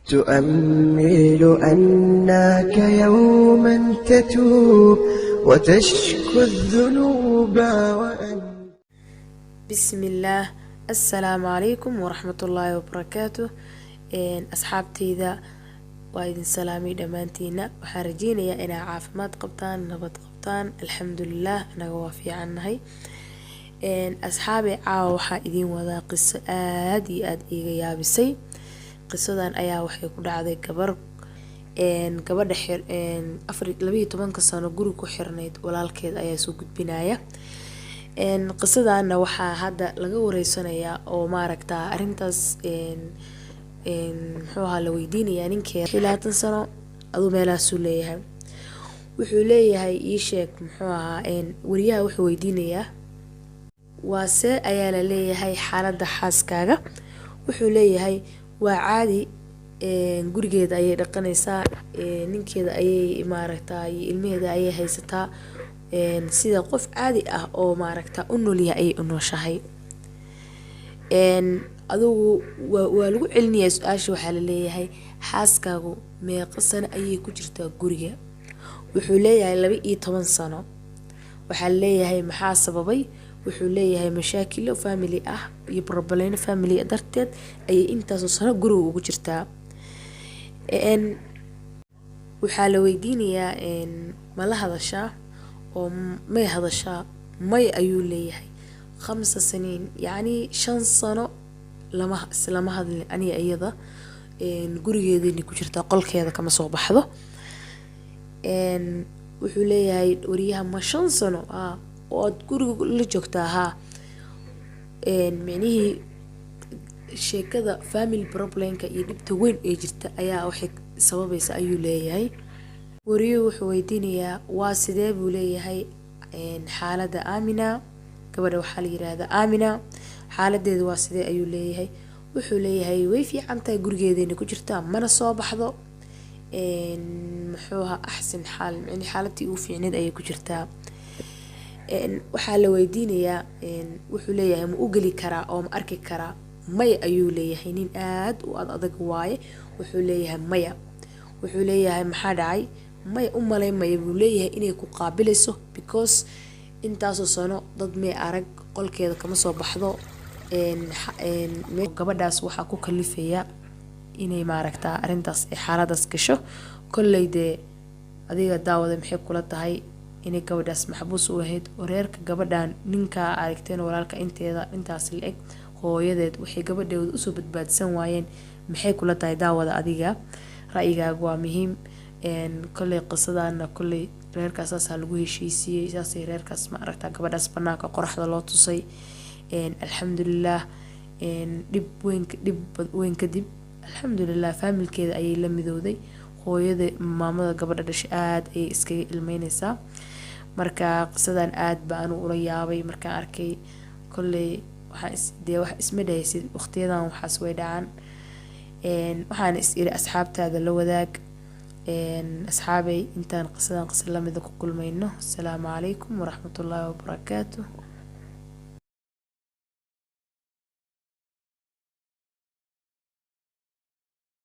تؤمل أنك يوما تتوب وتشكو الذنوب وأن Bismillaah, assalaamu calaykum waraxmatullaahi wabarakaatu. Asxaabteyda, waa idin salaamay dhammaantiina. Waxaan rajeynayaa inaa caafimaad qabtaan, nabad qabtaan. Alxamdulilah, anaga waa fiicannahay. Asxaabey, caawa waxaa idiin wadaa qiso aada iyo aada iiga yaabisay. Qisadan ayaa waxay ku dhacday gabar, gabadha afar 12-ka sano guri ku xirnayd. Walaalkeed ayaa soo gudbinaya qisadana. Waxaa hadda laga wareysanayaa oo maaragta arrintaas, muxuu ahaa, la weydiinayaa ninkeeda. 20 sano aduu meelahaasuu leeyahay. Wuxuu leeyahay, ii sheeg, muxuu ahaa, wariyaha wuxuu weydiinayaa, waa see ayaa la leeyahay xaaladda xaaskaaga? Wuxuu leeyahay, waa caadi, gurigeeda ayay dhaqanaysaa, ninkeeda ayay maaragta iyo ilmaheeda ayay haysataa, sida qof caadi ah oo maaragta u noolyahay ayay u nooshahay. Adugu waa lagu celinayaa su-aasha. Waxaa la leeyahay, xaaskaagu meeqo sano ayay ku jirtaa guriga? Wuxuu leeyahay, 12 sano. Waxaa leeyahay, maxaa sababay? Wuxuu leeyahay, mashaakilo family ah iyo problemo family darteed ayay intaasoo sano guriga ugu jirtaa. Waxaa la weydiinayaa, ma la hadashaa oo may hadashaa? May, ayuu leeyahay. 5 saniin, yacni 5 sano lama islama hadlin aniga iyada. Gurigeedina ku jirtaa, qolkeeda kama soo baxdo. Wuxuu leeyahay wariyaha, ma 5 sano aa oo aad guriga la joogtaa? Haa. Micnihii sheekada family problemka iyo dhibta weyn ee jirta ayaa waxay sababaysa, ayuu leeyahay. Wariyuhu wuxuu weydiinayaa, waa sidee, buu leeyahay, xaaladda Aamina? Gabadha waxaa la yiraahdaa Aamina. Xaaladeedu waa sidee, ayuu leeyahay. Wuxuu leeyahay, way fiican tahay, gurigeedayna ku jirtaa, mana soo baxdo. Muxuu ahaa, axsan xaal, micni xaaladii ugu fiicneed ayay ku jirtaa. Waxaa la weydiinayaa, wuxuu leeyahay, ma u geli karaa oo ma arki karaa? Maya, ayuu leeyahay. Nin aad u ad adag waaye. Wuxuu leeyahay, maya. Wuxuu leeyahay, maxaa dhacay? Maya, u malay maya, buu leeyahay, inay ku qaabilayso, because intaasoo sano dad may arag, qolkeeda kama soo baxdo. Gabadhaas waxaa ku kalifaya inay maaragtaa arrintaas ay xaaladaas gasho. Kolley dee adiga daawada, maxay kula tahay inay gabadhaas maxbuus u ahayd oo reerka gabadhan, ninkaa aragteen, walaalka inteeda intaas la eg, hooyadeed waxay gabadheeda usoo badbaadsan waayeen? Maxay kula tahay, daawada adiga? Ra'yigaaga waa muhiim. Kolley qisadana, kolley reerkaas saasaa lagu heshiisiiyey, saasay reerkaas ma aragtaa gabadhaas banaanka qoraxda loo tusay. Alxamdulilah, dhib weyn, dhib weyn kadib, alxamdulilah, faamilkeeda ayay la midowday. Hooyada, maamada gabadha dhashay, aada ayay iskaga ilmeyneysaa. Marka qisadan aad ba anu ula yaabay markaan arkay. Kolley waxaan is dee wax isma dhahaysid waqtiyadan waxaas way dhacaan. Waxaan is iri, asxaabtaada la wadaag. Asxaabay, intaan qisadan qisa lamida ku kulmayno, asalaamu calaykum waraxmatullaahi wabarakaatu.